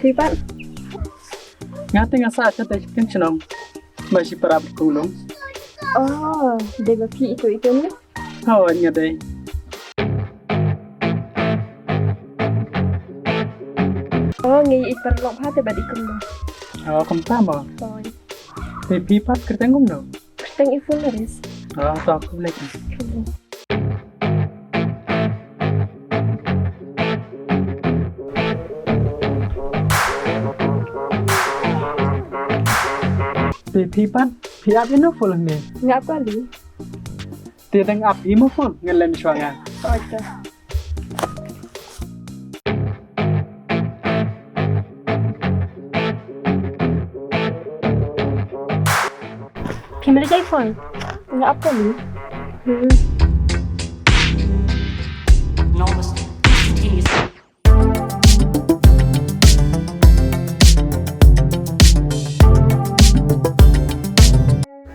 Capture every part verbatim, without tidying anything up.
Phi pat? Nga te nga sah sha te sha kin shnong. Ba shi para bad kong Long. Oh, dei ba phi itu itu ne? Hooid nga dei. Oh, ngi i paralok bha te bad i kong Long. Oh, kumta mo. Hooid. Te phi pat kyrteng kumno? Kyrteng i Flores. Ah, to khublei. Te phi pat, phi ap ïa no phone ne? Nga ap kali. Te dang ap ïa mo phone, ngan lem shuwa nga. Oi, to. Phim leit iPhone. Nga ap kali. Hmm.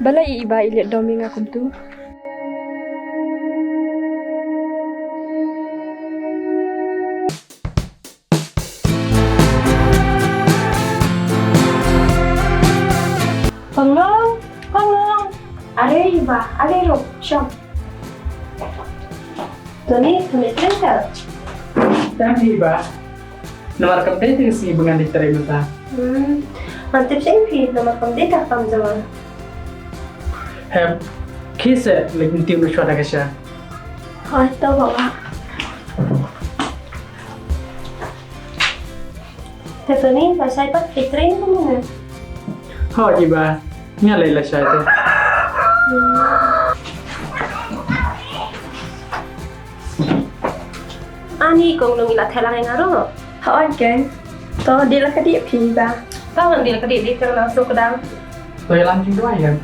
Balei i Iba i leit dom ïa nga kumtu? Kong Long, Kong Long. Are Iba, are ruh, shong. Tony, Tony, Tony. Tang Iba. Namar kam dei te sngi ba ngan dei trei mynta. Hmm. Ngan tip sha phi namar kam dei ka kam jong nga. Hep, khie seh leit ntiu na shuwa da ka sha. Hooid to baba. Te Tony, ba shai pat ki trei mynne? Hooid Iba. Nga lei la shai te. Ani Kong Long i la theh lang ïa nga ruh. Hooid keiñ. To dih la ka dih phi Iba. To ngan dih la ka dih, dih tang nang suk dang. To ïalam jingduwai ïa.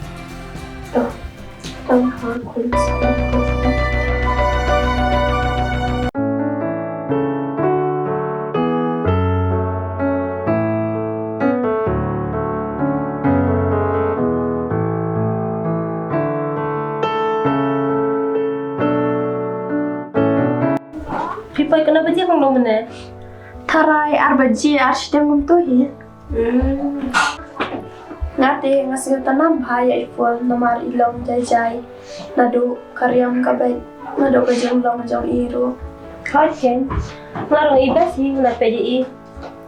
To. Tang ha khun. Phi poi katno baje Kong Long mynne? Tharai ar baje ar shiteng kumto hi. Hmm. Nga te nga sngewtynnat bha ïa i Phul namar i long jai jai. Naduh ka riam ka beit, naduh ka jinglong jong i ruh. Hooid keiñ. Nga ruh i best hi nga peit ïa i.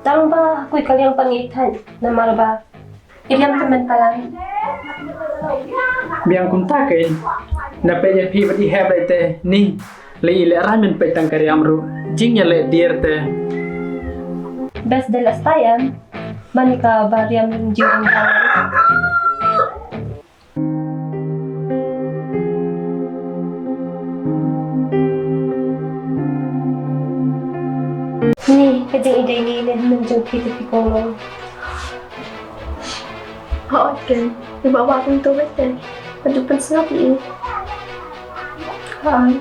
Tang ba ha kawei ka liang pat ngi thait namar ba i riam tymmen palat. Biang kumta keiñ. Nga peit ïa phi bad i heh beit te ni. Lei i leh rai men peit tang ka riam ruh. Jingïaleh dier te. Best dei la stai em. Man ka ba riam rynjiew rynjang. Ni ka jingïadei ni ne mynjong phi te phi Kong Long. Hooid keiñ, i baba kumto beit te. Ka ju pynsngap ïa i. Hooid.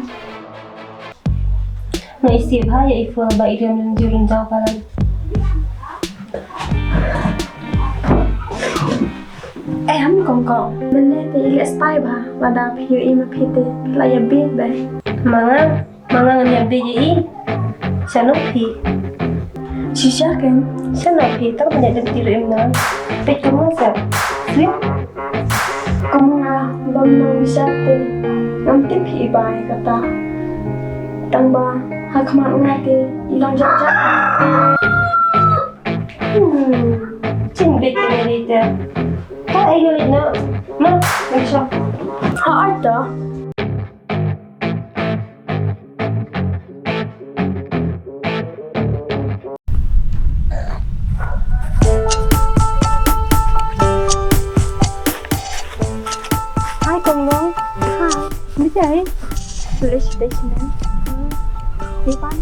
Nga isih bha ïa i Phul ba i riam rynjiew rynjang palat. Em Kong Kong, mynne te i leh stai bha, lada phi ïohi ma phi te la ïa bieit bha. Ma nga, ma nga ngan ïa bieit ïa i. Shano phi? Shisha keiñ. Shano phi? Tang ban ïa lynti ruh im nang. Peit kum nga sa. Sweet. Kum nga bym nang bishar te ngam tip hi i ba ïa kata. Tang ba ha khmat nga te i long jat jat. Hmm. Chin bit te ngi te. Ta ai ngi leit na. Ma, leit shop. Ha ai ta. Hi Kong Long. Hi. Ni jai. Tulis dei sini. Ni pan.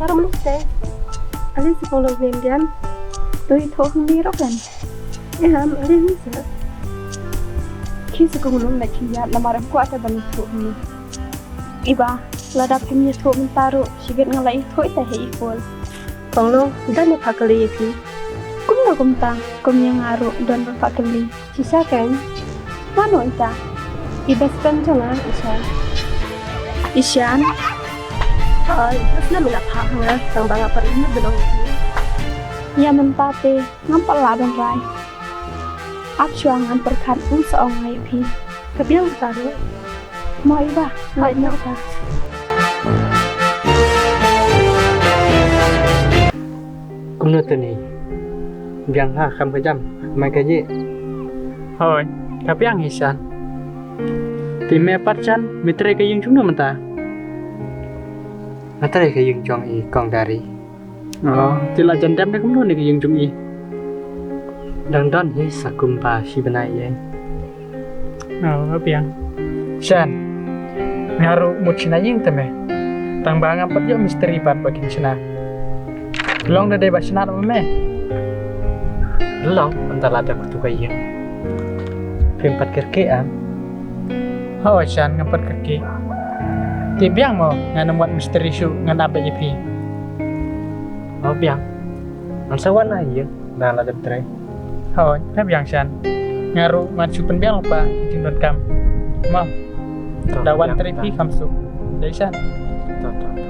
Taruh mana sini? Alin si Kong Long Indian. Tu itu ni rokan. Em, alin ni sa. Ki si Kong Long na ki ya namar em kuat ban itu ni. Iba, lada phi ïathuh mynta ruh, shibit nga la ïathuh ïa i Phul. Kong Long, don ne pha kylli ïa phi? Kumno kumta, kum ïa nga ruh don ba pha kylli. Shisha keiñ. Mano ita? I best friend jong nga, Ishan. Ishan? Hooid, best friend nga pha nga, tang ba nga pyrshah ban ong ïa phi. Ïa mynta te ngam pat lah ban rai. Ap shuwa ngan pyrkhat, ym sa ong nga ïa phi. Ka biang kata ruh. Mo Iba, hooid, lait noh kata. Kumno te ni? Biang ha, kham ka jam, mai ka jih. Hooid, ka biang hi Shan. Te me pat Shan, me trei ka ïing jong no mynta? Nga trei ka ïing jong i Kong Dari. Oh, te la jan dep ne kumno ne ka ïing jong i? Dang don hi sa kumba shi bnai ïa. Oh, ka biang. Shan, nga ruh mut shna ïing te me. Tang ba ngam pat ïoh mistri pat ba kin shna. Long da dei ba shna ma me. Long, ynda la da kutu ka ïing. Phim pat kyrkieh am? Hooid Shan, ngam pat kyrkieh. Te biang mo, ngan ym wad mistri shuh, ngan ap beit ïa phi. Oh biang. Ngan sa wan ha ïing, nda la dep trei. Hooid, ka biang Shan. Nga ruh ngan shu pynbiang lypa ki jingdonkam. Mo. To, da wan biang, trei phi kham suk. Dei Shan. To, to, to.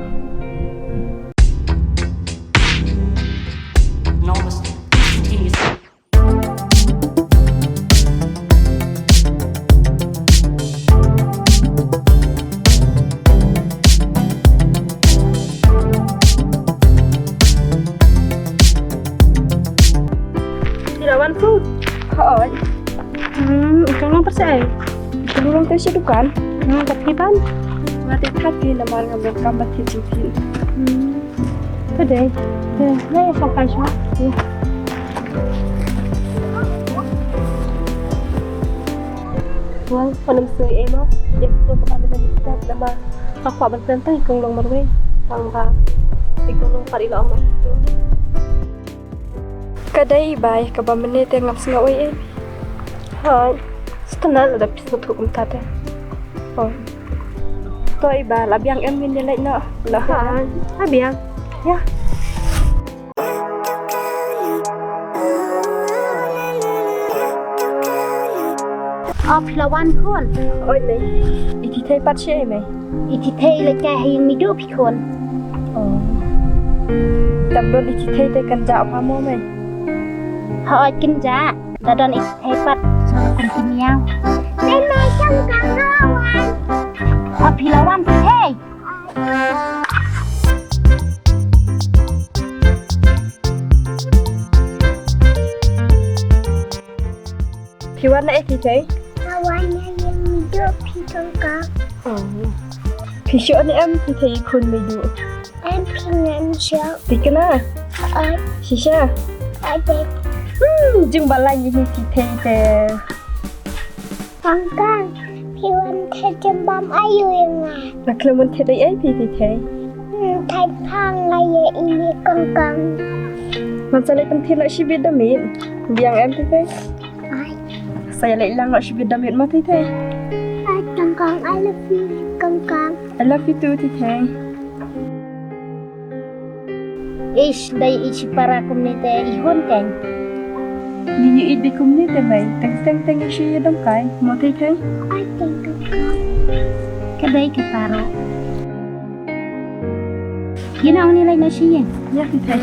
Phi la wan Pu? Hooid. Hmm, i Kong Long pat shaei? I Kong Long te sha dukan. Hmm, ka phi ban? Nga te thait phi namar ngam donkam ban thied jingthied. Hmm. Ka dei. Te, nai ïa shong kai shuwa. Wang, pha nym sngew ei mo. Ïa phi to kaba nym step namar nga kwah ban kren tang i Kong Long marwei. Tang ba i Kong Long pat i la ong ma phi to. Ka dei Iba, kaba mynne te ngam sngew ei ei. Hooid. Sngewthuh lada phi sngewthuh kumta te. Hooid. To Iba, la biang em, ngin ïa leit noh. La ha. Hooid. La biang. Ïa. O, phi la wan khun. Oi mei. I Thithei pat shaei mei? I Thithei leit kai ha ïing Meiduh phi khun. Oh. Tam don i Thithei te kan jah pha mo mei? Hooid kan jah. Da don i Thithei pat. Sa kum phi miaw. Mei mei, Kong Kang la wan. O, phi la wan Thithei. Phi wan na ei Thithei? Nga wan na ïing Meiduh phi Kong Kang. Oh. Phi shoh ne em Thithei i khun Meiduh? Em, phi ngam shoh. Thikna? Hooid. Shisha? Hooid. Hmm, jingbalai ïa hi Thithei te. Kong Kang, phi wan thied jingbam aïu ïa nga? Nga khlem wan thied ei ei phi Thithei. Hmm, thied pha nga ïa ine Kong Kang. Ngan sa leit pynthied noh shibit da miet. Biang em Thithei? Ai. Sa ïa leit lang noh shibit da miet mo Thithei. Ai, Kong Kang, I love you, Kong Kang. I love you too, Thithei. Ish, dei i shipara kumne te i hun kein. Ngi ïeit dei kumne te mei, teng teng teng i shu ïa dom kai, mo Thithei? Ai, teng teng. Ka dei ka paro. Ïa na ong ni lai na shi ïa. Ïa Thithei.